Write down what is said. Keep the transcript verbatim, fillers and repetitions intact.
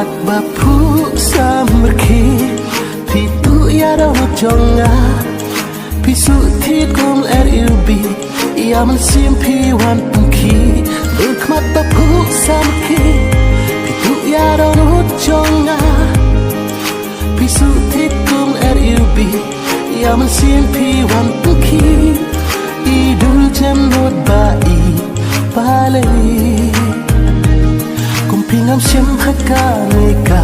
Ba phuh samrkhie, phi tuh ïa dohnud jong nga. Phi shu thied kum R U B, ïa mynsiem phi wan pynkhih. Bad khmat ba phuh samrkhie, phi tuh ïa dohnud jong nga. Phi shu thied kum R U B, ïa mynsiem phi wan pynkhih. I dul jemnud ba i pale. Kum phi ngam shym ha kane ka